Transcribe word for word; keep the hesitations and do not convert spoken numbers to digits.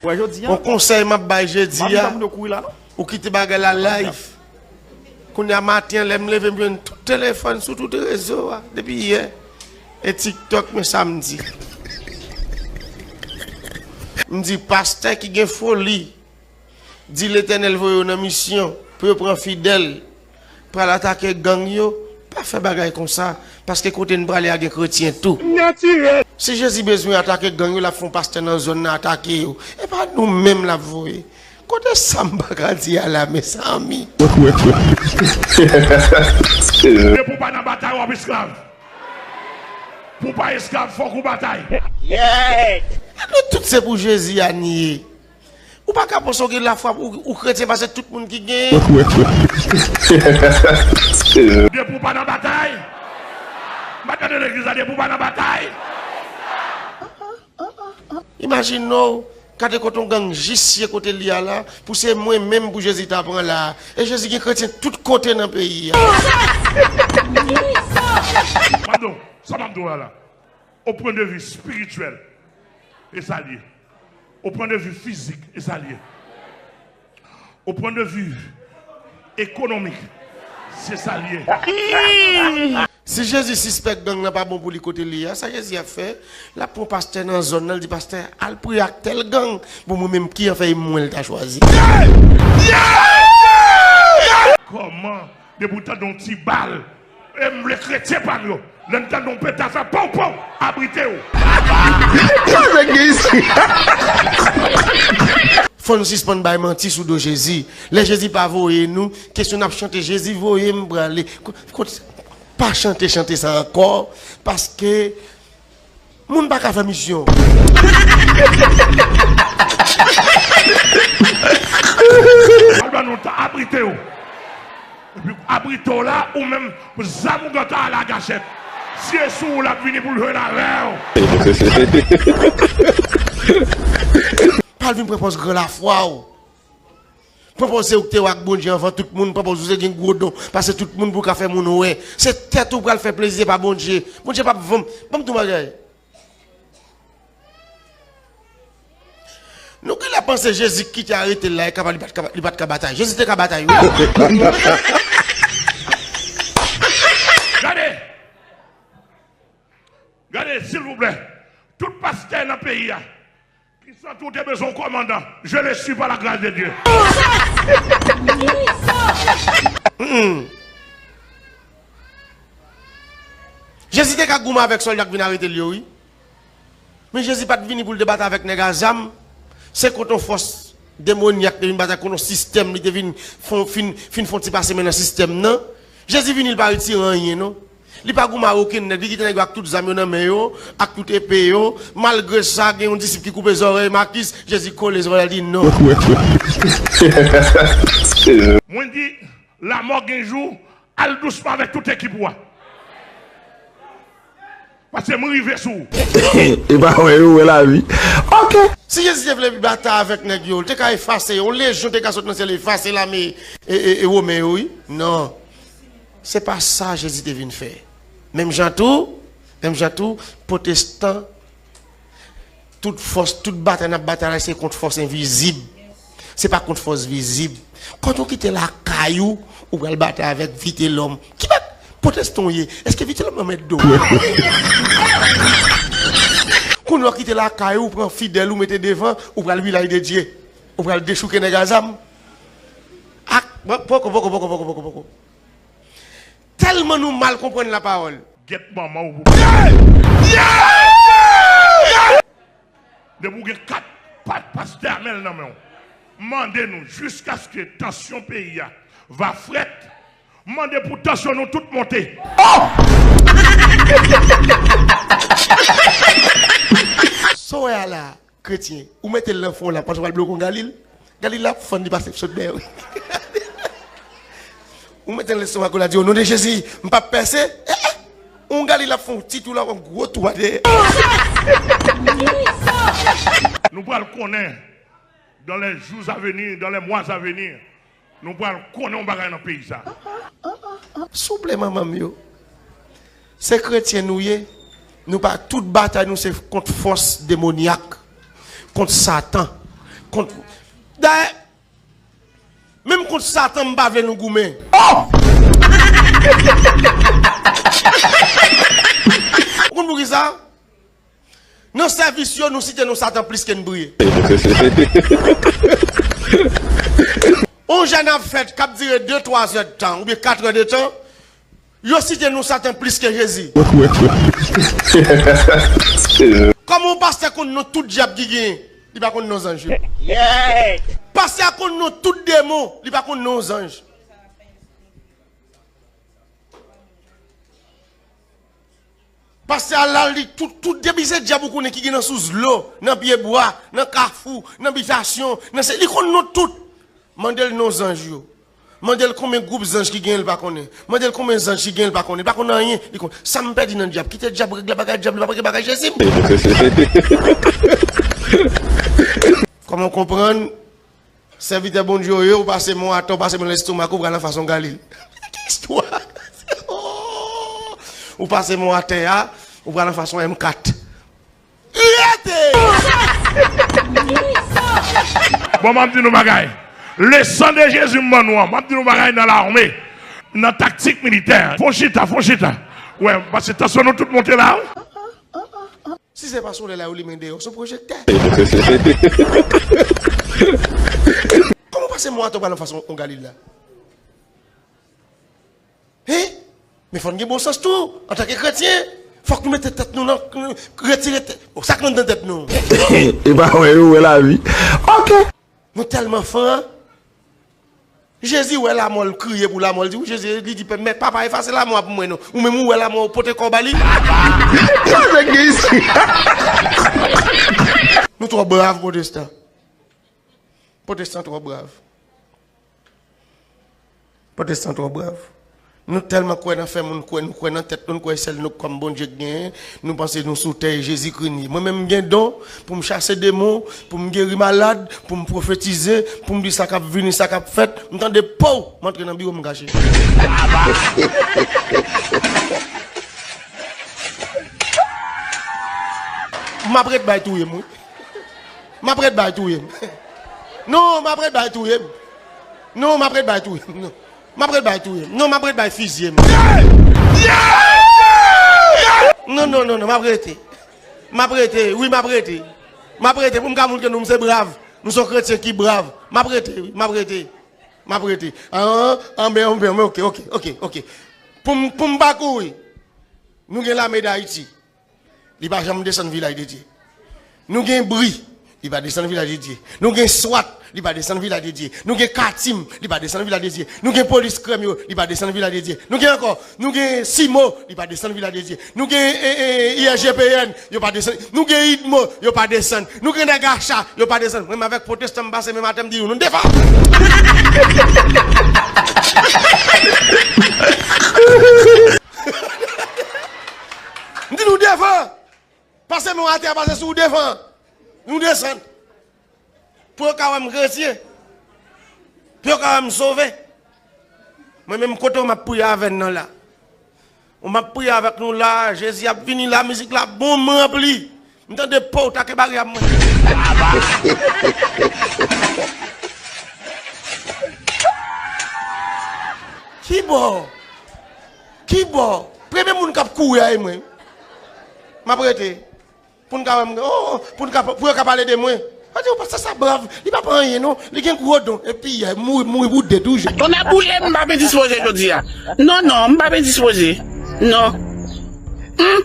Wè jodi a. Yon konsèy m ap bay jedi a. Ou kite bagay la live. Kounye a maten an, lè m leve, m jwenn tout telefòn sou tout rezo a, depi yè. E TikTok, men sa m di. M di, pastè ki gen foli, di Letènèl voye yo nan misyon pou yo pran fidèl, pral atake gang yo, pa fè bagay konsa, paske kote n prale a gen kretyen tou. Natirèl. Si Jezi bezwen atake gang yo, l ap fè yon pastè nan zòn nan atake yo. E pa nou menm l ap voye. Kote sa m pa ka di a la, mezanmi? Depi w pa nan batay, w ap esklav. Pou w pa esklav, fòk ou batay. Nou tout se pou Jezi a n ye. Ou pa ka panse w gen lafwa, ou, ou kretyen pase tout moun ki genyen. Depi w pa nan batay, m pa tande legliz la, depi w pa nan batay. Imajine w, gade kote yon gang jis ye kote li a la, pou se mwen menm pou Jezi ta pran la. E Jezi gen kretyen tout kote nan peyi a. M ap di w, sa m ap di w la la. Au point de vue spirituel, e sa l ye. Au point de vue physique, e sa l ye. Au point de vue économique, se sa l ye. Si Jezi sispèk gang nan pa bon pou li kote li a, sa Jezi ap fè? L ap pran pastè nan zòn nan, l di, pastè, al priye ak tèl gang. Bon, mwen menm, ki an fè e mwen l ta chwazi? Kòman? Depi w tande yon ti bal, e m vle kretyen pa m yo. Lè n tande yon peta fè pow pow, abrite w. Sa nèg gen isi? Fò n sispann bay manti sou do Jezi. Lè Jezi pa voye nou, kesyon n ap chante, Jezi voye m prale. Ko-, kot-, pa chante chante sa ankò, paske moun pa ka fè misyon. Al ban nou tan, abrite w. Epi abrite w la, ou menm, zam ou gentan al agachèt. Si e sou ou l ap vini pou l jwenn avè w. Pa al vin pran pòz gran lafwa w. Pran pòz se ou k te w ak Bondye anvan tout moun, pran pòz ou se gen gwo don pase tout moun pou w ka fè moun wè. Se tèt ou pral fè plezi, se pa Bondye. Bondye p ap vann. Ban m di w bagay. Nou genlè panse Jezi ki te arete l la, e kapab li pa t ka, li pa t ka batay. Jezi te ka batay, wi. Gade! Gade, silvouplè. Tout pastè nan peyi a ki santi w te bezwen yon kòmandan, je le suis par la grâce de Dieu. Mm-mm. Jezi te ka goumen avèk sòlda k vin arete l yo, wi. Men Jezi pa t vini pou l te batay avèk nèg a zam. Se kont yon fòs demonyak te vin batay, kont yon sistèm, li te vin fon, fin, fin fon ti pase men nan sistèm nan. Jezi vini, li pa retire anyen, non. Li pa goumen ak okenn nèg, li kite nèg yo ak tout zam yo nan men yo, ak tout epe yo. Malgre sa, gen yon disip ki koupe zòrèy Makis, Jezi kole zòrèy, li di non. Mwen di, lanmò gen jou, al dousman avèk tout ekip ou a. Paske m rive sou ou. E pa wè yo wè lavi. Ok. Si Jezi te vle batay avèk nèg yo, li te ka efase yo. Yon lejyon te ka sot nan syèl efase lame e, e, e Women yo, wi. Non. Se pa sa Jezi te vin fè. Menm jan tou, menm jan tou, pwotestan, tout fòs, tout batay n ap batay la, se kont fòs envizib. Se pa kont fòs vizib. Kote w kite lakay ou, ou pral batay avèk Vitelòm. Ki bat pwotestan w ye? Èske Vitelòm nan mèt do w? Kounye a w kite lakay ou, ou pran fidèl ou mete devan, ou pral vilaj de Dye. Ou pral dechouke nèg a zam. Ak, poko, poko, poko, poko, poko, poko. Tèlman nou mal konprann lapawòl. Gyèt manman w pou pastè. Depi w gen kat pa-, pastè Amèl nan men w, mande nou jiskaske tansyon peyi a va frèt, mande pou tansyon nou tout monte. Sa w wè a la, kretyen, ou mete l nan fon la, panse w al bloke yon Galil. Galil la ap fann, li pase sot dèyè w. Ou mete l nan lestomak ou la, di, "O non de Jezi, m p ap pèse." Eh, eh. Yon Galil ap fè yon ti tou la, yon gwo tou a dèyè. Nou pral konnen, dans les jours à venir, dans les mois à venir, nou pral konnen yon bagay nan peyi sa. Souple, manman m yo. Se kretyen nou ye. Nou pa, tout batay nou se kont fòs demonyak, kont Satan. Kont, dayè, menm kont Satan, m pa vle nou goumen. Ou konn poukisa? Nan sèvis yo, nou site non Satan plis ke n priye. On jèn ap fèt k ap dire de, twa zè de tan oubyen kat è de tan, yo site non Satan plis ke Jezi. Kòman yon pastè konn non tout dyab ki genyen, li pa konn non zanj yo? Pastè a konn non tout demon, li pa konn non zanj. Pastè a la, li tout, tout, depi se dyab ou konnen ki gen nan sous dlo, nan pye bwa, nan kafou, nan bitasyon, nan se, li konn non tout. Mande l non zanj yo. Mande l konbyen gwoup zanj ki genyen, li pa konnen. Mande l konbyen zanj ki genyen, li pa konnen. Li pa konn anyen. Li konn, sa m pèdi nan dyab? Kite dyab regle bagay dyab, li pa regle bagay Jezi m. Kòman w konprann? Sèvitè Bondye w ye, ou pase men w atè, ou pase men w lestomak, ou pral anfas yon Galil. Ki istwa? Ou pase men w atè a, ou pral anfas yon M kat. Rete! Bon, m ap di nou bagay. Le sang de Jésus m ban nou an. M ap di nou bagay nan lame. Nan taktik militè. Fon chita, fon chita. Wè, paske tansyon nou tout monte la wi. Si se pa solèy la yo limen deyò, se pwojektè. Kòman w pase men w atè w pral anfas yon Galil la? Hein? Men fò n gen bon sans tou, antanke kretyen. Fòk nou mete tèt nou nan, retire tèt. Bon, sa k nan tèt nou? E pa wè yo wè lavi. Ok. Nou tèlman fran. Jezi wè lamò, l kriye pou lamò, l di, wi, Jezi, li di, mèt, papa, efase lamò a pou mwen non. Ou menm ou wè lamò, ou pote kò w ba li. Sa nèg gen isi? Nou twò brav, pwotestan. Pwotestan twò brav. Pwotestan twò brav. Nou tèlman kwè nan fè moun kwè, nou kwè nan tèt nou, nou kwè sèl nou kòm Bondye k genyen. Nou panse nou sou tè e Jezikri n ye. Mwen menm m gen don pou m chase demon, pou m geri malad, pou m pwofetize, pou m di sa k ap vini, sa k ap fèt. M tande pow, m antre nan biwo m kache. M ap ret bay touye m wi. M ap ret bay touye m. Non, m ap ret bay touye m. Non, m ap ret bay touye m. Non. M ap ret bay touye m. Non, m ap ret bay fizye m. Non, non, non, non, m ap rete. M ap rete, wi, m ap rete. M ap rete pou m ka montre nou m se brav. M se yon kretyen ki brav. M ap rete, wi, m ap rete. M ap rete. An, an, anben, anben, anben, ok, ok, ok, ok. Pou m, pou m pa kouri. Nou gen lame Dayiti. Li pa janm desann Vilaj de Dye. Nou gen bri, li pa desann Vilaj de Dye. Nou gen swat, li pa desann Vilaj de Dye. Nou gen katim, li pa desann Vilaj de Dye. Nou gen polis krèm yo, li pa desann Vilaj de Dye. Nou gen ankò, nou gen simo, li pa desann Vilaj de Dye. Nou gen e, e, I S G P N, yo pa desann. Nou gen idmo, yo pa desann. Nou gen nèg acha, yo pa desann. Mwen menm avèk pwotestan m pase menm atè m di nou, nou devan. M di nou devan. Pase men w atè a, pase sou w devan. Nou desann. Pou yo ka wè m kretyen. Pou yo ka wè m sove. Mwen menm kote w m ap priye avè n nan la. Ou m ap priye avèk nou la, Jezi ap vini la, mizik la bon, m ranpli. M tande pow, take bari a mwen. Kibò? Kibò? Premye moun k ap kouri a e mwen. M ap rete. Pou n ka wè m, oh, pou n ka, pou yo ka pale de mwen. Sa di, oh, pastè sa brav, li pa pran anyen non, li gen gwo don. Epi, eh, mouri, mouri pou de toujou. Tonnè boule m, m pa byen dispoze jodi a. Non, non, m pa byen dispoze. Non. Hmm.